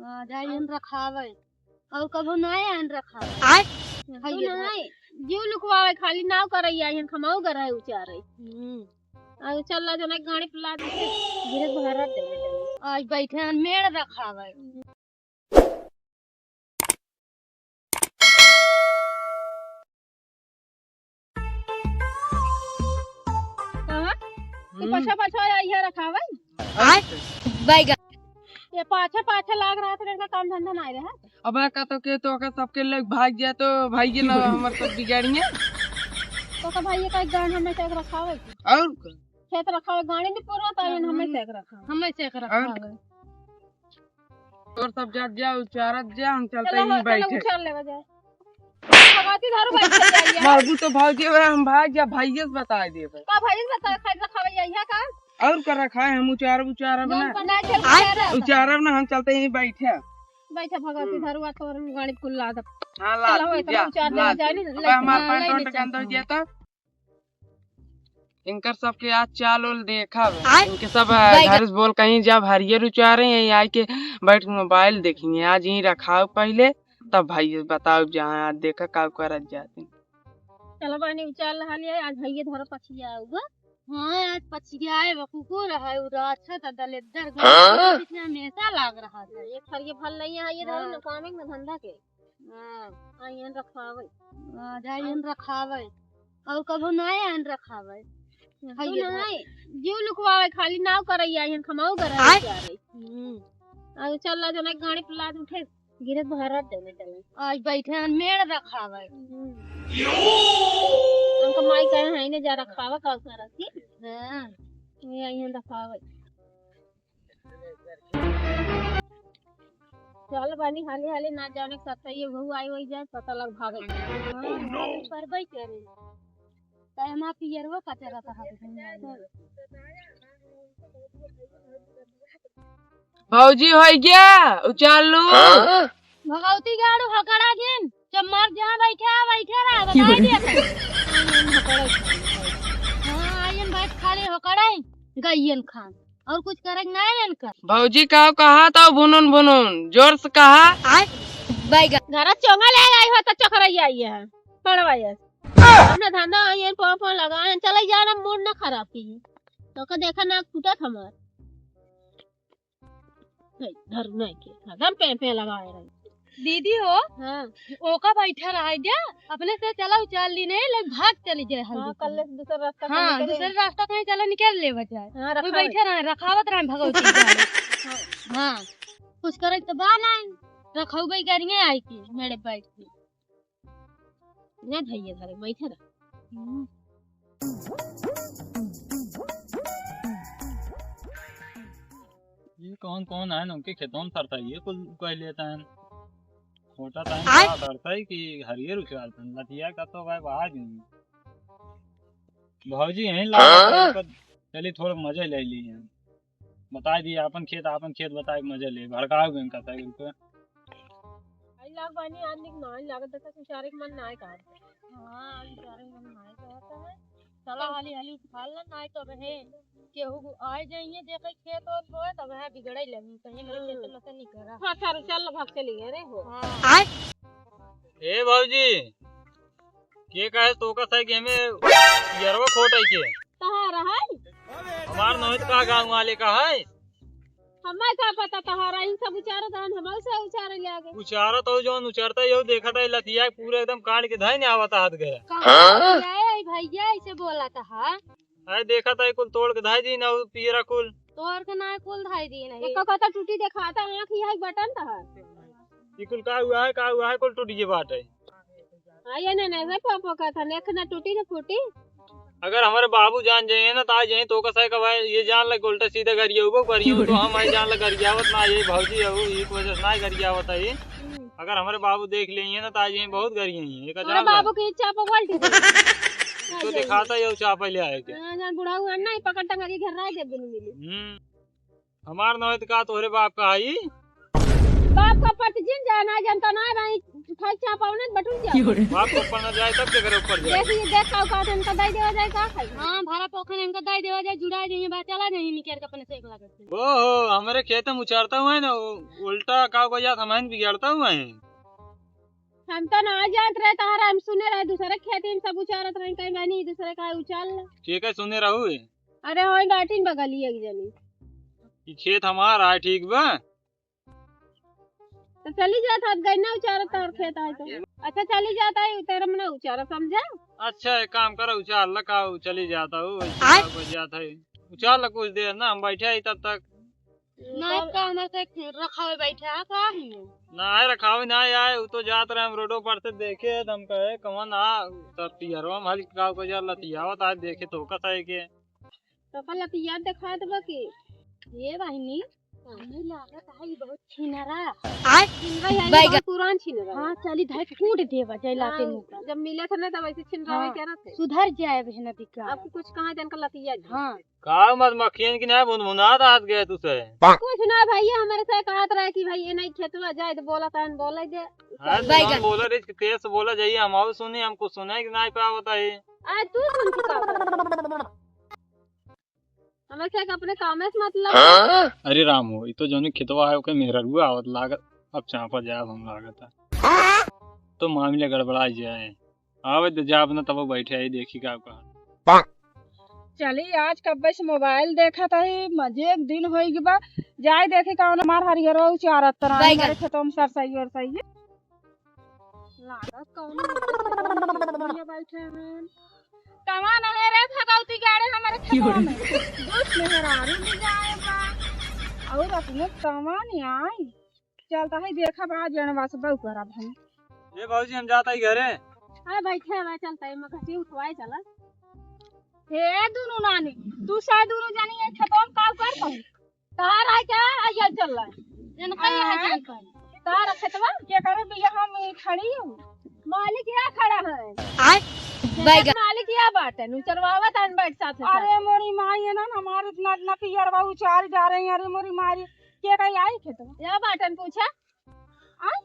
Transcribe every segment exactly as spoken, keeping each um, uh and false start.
हाँ, जाई हम रखावे। और कभो ना आए हम रखावे। आय? तू ना आए। जीव लुकवावे, खाली नाव करैया, हम खमाऊ गरहे उचारे। हम्म। और चल ला जना गाड़ी पे लाद के गिरे भरत दे। आज बैठे हैं मेड़ रखावे। कहाँ? तू हम्म। पाछा पाछा आई है रखावे? आय? बैगन। ये पाछे पाछे लाग रहा था, इनका काम धंधा नहीं रहा। अब का तो के तो के सबके लोग भाग जाए तो भाई के ना हमर सब बिगाड़िए। तो का भाई ये का गान हमें चेक रखावे की? और का? खेत रखावे गाड़ी में पूरा तो हमें हम्म। चेक रखा। हमें चेक और? रखावे। और सब जात जा, उचारत जा, हम चलते चलो, ही चलो, बैठे। उचार लेवा जाए। भगवती धरू बैठ के जाइए। मारबू तो भाग जाए, हम भाग जा, भाइये से बताए देबे। का भाइये से बताए, खाए रखावे जाइए का? और का रखाए, हम उचारब, उचारब ना। ना, चल, उचारब। उचारब ना, हम चलते ही बैठे। बैठे भगवती हम्म। धरू, आ तोर गाड़ी कुल लाद। हाँ, लाद चलो, दे, इतना जा, उचार ले लाद। जाए, अब हमार हाँ, पैंट ले वैंट ले गंदा हो चलते हैं। जाता। इनकर सबके आज चाल ओल देखब। आय? इनके सब, अ, बैगन। घर से बोल कहीं जब हरियर उचारे हैं, आई के बैठ के मोबाइल देखिए। आज यहीं रखाओ पहले, तब भाई बताओ जहाँ आज देखा का करत जाते। चलो बहनी उचार लहा लिया, आज भैया धरो पछिया आऊगा। हाँ, आज पछिया आए बा, कुकुर है, उ रात है त दलेद्दर घर हाँ? के पीछे हमेशा लाग रहा है। एक हरिये फल नहीं है, ये धरो हाँ। न काम एक न धंधा के। हाँ, आइयन रखावे। हाँ, जाइयन रखावे। और कभो ना आइयन रखावे। तू हइये ना भाई। आए, जीव लुकवावे, खाली नाव करैया, आइयन खमाऊ करे आय? क्या रे? हम्म। और चल ला जना गाड़ी पे लाद उठे, गिरे भारत देने चले। आज बैठे हैं मेड़ रखावे। हम्म। उनका माई कहे हैं, इन्हें जा रखावे, का करती? हाँ। ये आइयन रखावे। चल बानी हाली हाली, ना जाने सत्ता ये बहू आई वही जाए, पता लग भागे। हाँ, करबै करे। काहे हमार पियरवा कचरा था हाथ में। भौजी होइ गया, उचार लू। भगवती गाड़ू हकड़ा जिन, जब मर जहाँ बैठे, बैठे रहा, बताई दिया था। हाँ, आइयन बैठ खाली हकड़ा ही, गइयन खान। और कुछ करे के नाहीं इनका। भौजी का कहा था भुनुन भुनुन, जोर से कहा। आय, बैगन। घर चोंगा ले आई हो तो चोकरैया आई है, पड़वा ये। अपना धंधा आई है, पाँव पाँव लगा है, चले जाना, मूड ना खराब की। तो का देखा ना फूटत हमार। नहीं, धर नहीं के, एकदम पे पे लगाए रही। दीदी हो, हाँ। ओका बैठा रहा दे, अपने से चला उचार ली नहीं, लग भाग चली जाए हल्दी हाँ, से। कल से दूसरा रास्ता हाँ, निकले। दूसरा रास्ता कहीं चला निकल ले बचाए। हाँ, कोई रखावत। बैठा रहा, रखावत रहा भगवती के। हाँ। हाँ, कुछ करे तो बा नहीं, रखौबे करिए आई के, मेरे बैठ के। ले धइये धरे, बैठे रह। हम्म। ये कौन कौन है, उनके खेतों में सरता, ये कुल कह लेता है। छोटा टाइम आय? का धरता है कि हरियर उचारता है, लतिया का तो भाई बाहर ही नहीं। भौजी यहीं ला हाँ? चली थोड़ा मजे ले ली हैं। बताई दी आपन खेत, आपन खेत बताए के मजा ले, भड़काओ गए इनका साइकिल पे। आई लाग बानी आदमी के नाई लागत, देखा उचारे के मन नाई कहत। हाँ, उचारे के मन नाई कहत है। चला हाली हाली उठा ला, नाई तो बहे केहू आए जाइए, जे कहीं खेत ओत बोए, तब है बिगड़े लगी, कहीं मेरे खेत में से नहीं करा। हाँ, चल, चल, भाग चली, अरे हो। हाँ। ए भौजी, के कहे तो का सही के हमें यरवा खोट है के? तहारा है? हमार नोहित का गाँव वाले का है? हमें का पता तहारा, इन सब उचारे दान, हमारे से उचारे ले आगे। उचारा तो जौन उचारता है, यो देखा था, लतिया पूरे एकदम काट के धाई नहीं आवता हाथ गया। कहाँ हाँ? लतिया है, भैया ऐसे बोला था, हाँ? अरे देखा था, कुल तोड़ के धाई दी ना, वो पियरा कुल। तोड़ के ना कुल धाई दी नहीं। एक कहता टूटी देखा था, आँख यही बटन था। ये कुल का हुआ है, का हुआ है, कुल टूट गई बात है। हाँ, ये नहीं, नहीं, रे पापा का था, नेख ना टूटी ना फूटी। अगर हमारे बाबू जान जाइए ना, तो आज यहीं तो का सही का भाई, ये जान लग उल्टा सीधा गरिया हुआ, गरिया तो हम आई जान लग गरियावत ना, ये भौजी है, वो एक वजह से ना गरियावत है ये। हम्म। अगर हमारे बाबू देख लेंगे ना, तो आज यहीं बहुत गरिया ही है, एक तोरे जान लग। बाबू की इच्छा पर पलटी। तो दिखाता ये चापा ले आए के। हाँ, जान बुढ़ा हुआ ना, ये पकड़ टंगरी घर रह दे बिनु मिली। हम्म। हमार ना होय त का तोहरे बाप का आई? बाप का पट जिन जाना जनता ना भाई, खाई चाप आवने बटुक जाओ। बाप को पढ़ना जाए तब के घरे ऊपर जाए। देख, ये देख का औकात इनका दई देवा जाए, का खाई? हाँ, भाड़ा पोखन इनका दई देवा जाए, जुड़ा जाइए, बा चला जाइए, निकर के अपने से एक लागत से। ओहो, हमरे खेत में उचारता हुआ है ना, उ-, उल्टा का को जात हमारे बिगाड़ता हुआ है। हम तो ना जानत रहे तहारा, हम सुने रहे दूसरे खेत में सब उचारत रहे, कहीं बनी दूसरे का उचार ला। के का सुने रहू है? अरे, होई बाटिन बगलिया एक जनी। ई खेत हमार आए, ठीक बा? तो चली जात हाथ गई ना उचारत और खेत आए तो। अच्छा, चली जात है, तेरे मना उचारा, समझा? अच्छा, एक काम करो, उचार ला का, चली जाता हूँ, वैसे आय? का हो जात है। उचार ला कुछ देर ना, हम बैठे ही तब तक। ना, का हमारे से रखा हुआ बैठा है, का ही हो? ना आए, रखा हुआ ना आए, वो तो जात रहे, हम रोडों पर से देखे, तो हम कहे, "कौन आ?" तब पियरवा में हल्का का को जा लतियावत, आज देखे तो कस है के। तो कल लतिया दिखा देबा कि ये बहिनी, हमें लागत है, ये बहुत छिनरा। आय? छिनरा है, ये बैगन। बहुत पुरान छिनरा है। हाँ, चली धाय कूट देबा, जय लाते हाँ, मुंह पर। जब मिले थे ना, तब ऐसे छिनरा हाँ, है, क्या रहते? सुधर जाए बहना दिक्कत। आपको कुछ कहाँ जान का लतिया जी। हाँ। का मत मक्खियन की ना भुनभुनात हाथ गए तुसे। कुछ ना भैया, हमारे से कहत रहे कि भाई ये नहीं खेतवा जाए तो बोला तहन बोले दे। हाँ, तो बैगन। हम बोला रही कि तेज से बोला जाइए, हम आऊ सुनी, हमको सुनाई कि नहीं पावत है। आज तू सुन चुका। हमें से अपने कामे से मतलब है। अरे राम हो, ई तो जौने खेतवा है, ओके मेहररुआ आवत लागत। अब चापा जाब हम लागत है। तो मामले गड़बड़ा जाए। आवे तो जाब ना, तब बैठे आई, देखी का कहा। चली, आज कब्बे से मोबाइल देखत हई, मजे एक दिन होई गबा। जाए देखी कौन हमार हरियरवा उचारत तना, बैगन। हमारे खेतवा में सरसई ओरसई। लागत कौनो ये बैठे हैं। कमान है रे भगवती गाड़े हमारे खेतवा में। दूध मेहरारू ले जाए बा। और अपने कमान आई। चलता है देखा बा जनवा से बहु करब हम। ए भौजी, हम जाता ही घरे। अरे बैठे बा, चलता है, मगर उठवाए चला। हे दुनु नानी, तू शायद दुनु जानी है खेतवा में का करत हूँ। तहार आय का आइया चल रहा है? इनका ही आय हाँ। का? तहार खेतवा? के करे बिया हम खड़ी हूँ। मालिक या खड़ा है। आय? जेकर बैगन। मालिक या बाटन, उचरवावत आन बैठ साथ साथ। अरे मोरी माई, ये ना हमार इतना, इतना पियरवा उचार जा रही है। अरे मोरी माई, के कही आई खेतवा? या बाटन पूछा? आय?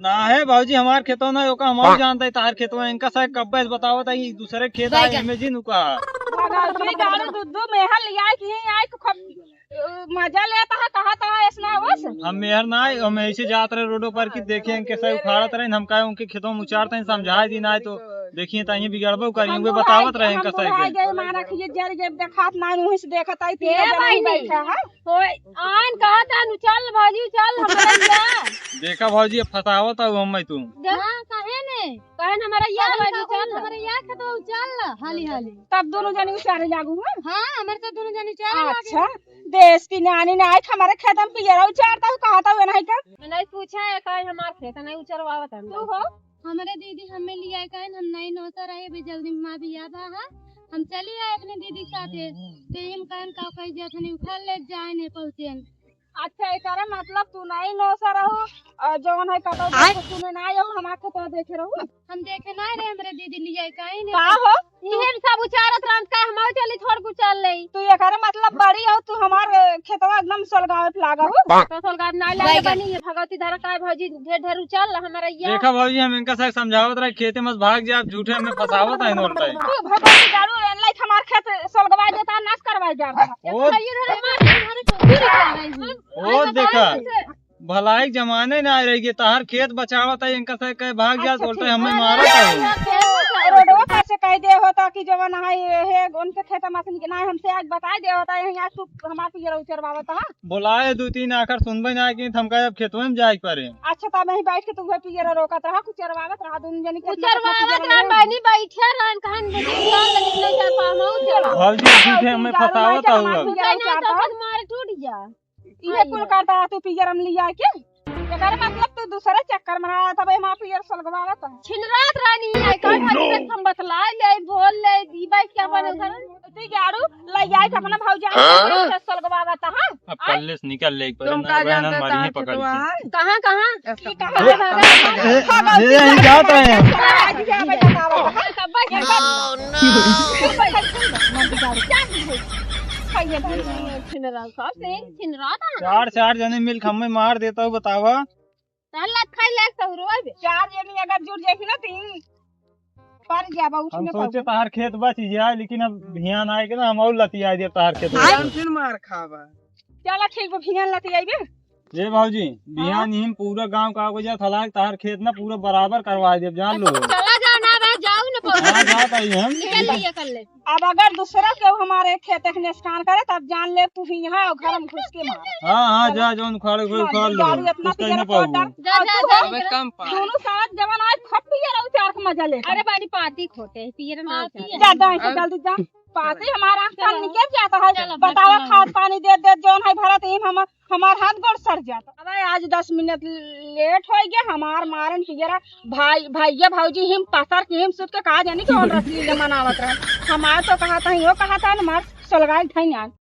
ना है भौजी, हमार खेतवा ना, ओका हम जानत है, तहार खेतवा, इनका से कब्बे से बतावत है, ई दूसरे खेत आए, बैगन। एमे जिन उका। भगवती गाड़ू दूध दू मेहर लिया कि यहीं आए, खूब, अ, मजा लेता है, कहा था, ऐसना बस। हम मेहर ना आए, हम ऐसे जात रहे रोडों पर कि देखे, इनके से उखाड़त रहे, हम कहे, उनके खेतवा में उचारत है, समझाए दी ना आए तो, देखिए, तो यहीं बिगड़बो करी, हम वे बतावत रहे, हम इनका से बुढ़ा के। गए, मारा कि ये जर गए, देखात ना, वहीं से देखत आई, तीन ए जने ही भाई, बैठा है। होय, आन कहा था, "नु चल भौजी, चल हमरा जा।" देखा भौजी, अब फसावत हऊ हम्मे तू। दे- हाँ, काहे ने? काहे न हमरा या अरे बाबू, बाबू, चल। हमरा या खेतवा चल, हाली, हाली। तब दोनों जने उचारे लागू, हाँ? हाँ, हमरे तो दोनों जने उचारे लागे। अच्छा, देश की नानी ना आई, हमारे खेत में पियरा उचारता हूँ, कहा था वो नहीं कर? नहीं पूछा है, काहे हमार खेत नहीं उचरवावत हम तू लोग। हो? हमरे दीदी हमें लिया काहे न, हम नहीं नौसा रहे, बे जल्दी माँ भी याद आ, हाँ? हम चली आए अपने दीदी के साथे, तो हम कहन का कही जात हनी, उखाड़ ले जाए ने पहुँचेन। अच्छा, एकरा मतलब तू नहीं नौसा रहो, और जौन है कतौ आय? देखो, तूने ना आयो, हम आके तो देखे रहो। हम देखे ना रहे, हमरे दीदी लिया काहे ने का हो? इहे सब उचारत रहन का, हम चली थोड़ कुछ चल ले। तू एकरा मतलब बड़ी हो, तू हमार, अ, खेतवा एकदम सोलगावे पे लागा हो। तो सोलगावे ना लागे बैगन। बनी, ये भगवती धरा का भौजी ढेर ढेर उचार ला हमारा ये। देखा भौजी, हम इनका से समझावत रहे, खेते मत भाग जा, आप झूठे हमें फसावत है नोर पे। तू भगवती दारू एनलाई हमार खेत सोलगवाई देता, नाश करवाई जा रहा। ओ। ये धरे मार, ये धरे चोरी कर रही है। ओ अरे देखा, बताओ कैसे? भलाई के जमाने ना रह गए, तहार खेत बचावत है, इनका से कहे भाग जा, अच्छा, बोलते ठीक। हमें अरे, मारत है। रोडवा पर से कह दे होता कि जवन है, हे, उनके खेत में से ना, हमसे आज बता दे होता है, यहाँ तू हमार पियरा उचरवावत है। बोलाए दू तीन आखर सुनबे ना कि हम कहे अब खेतवे में जाए के परे। अच्छा, तब यहीं बैठ के तू वह पियरा रोकत रहा, कुछ चरवावत रहा, दोनों जनी कुछ कितना चरवावत कितना पियरा रहा, ले। बहनी बैठे रहन, कहन बहनी चल, लेकिन नहीं चल पाऊँ, चल। भौजी, झूठे हमें पियरा फसावत रोकत हऊ रहा, अब। पियरा उनका ना उचारता तो है। मार टूट जा। इहे कुल करता है तू पियर हम लिया के? एकर मतलब तू दूसरे चक्कर में रहा, तब एमा पियर सलगवावत है। छिनरात रानी है, का खातिर हम बतला ले, बोल ले, ई बात क्या बने अरे, उधर? तू गाड़ू ले जाए के अपना भौजाई के हाँ? पियर सलगवावत है। अब हाँ? कल्ले से निकल ले, पर तुम ना का बहन जानते हमारी ही ताकत पकड़ हुआ के। है? कहाँ, कहाँ? ऐसा ये कहाँ है? ए, ए, ए, यहीं जात रहे हैं। आज क्या बतावत है? कब्बा के कब्बा। छिनरात है। चार, चार जने मिल के हमें मार देता हूँ, बतावा। तहन लत खाई लायक तो रोए बे। चार जनी अगर जुड़ जाई ना, तीन पर जाबा, उठ हम में सोचे पाऊँ। तहार खेत बच जाए, लेकिन अब भियान आए के ना, हम और लतिया दे तहार खेत में। फिर मार खाबा। चला ठीक बा, भियान लतियाइबे। ए भौजी, बिहान ही हम पूरा गांव का हो जात हला, तहार खेत ना पूरा बराबर करवा देब, जान लो। चला जाओ ना बे, जाओ ना पौधा। हाँ, जात हई हम। निकल लिए कर ले। अब अगर दूसरा केहू हमारे खेत के नुकसान करे, तब जान ले तू ही यहाँ और घर में घुस के मार। हाँ, हाँ, जा, जौन उखाड़े के होई, उखाड़ लो। गाड़ी इतना कुछ कहीं ना पाऊ। जा, जा, जा। अबे कम पा। दोनों साथ जवान आज खूब पिए रहो, चार का मजा ले। अरे बाड़ी पाती खोटे, पिए ना पाती। जा, जा, ऐसे जल्दी जा। पाती हमारा आँख कान निकल जाता है। चलो, बतावा, चलो। खाद पानी दे दे, जौन है भरत, ईम हम हमार हाथ गोड़ सर जाता। अबे आज दस मिनट लेट होइ गया, हमार मारन पियरा भाई, भैया भौजी हिम पसर के हिम सुत के कहा जानी कौन रसलीला मनावत रहे। हमार तो कहा था, यो कहा था, हमार सलगाई ठाई आन।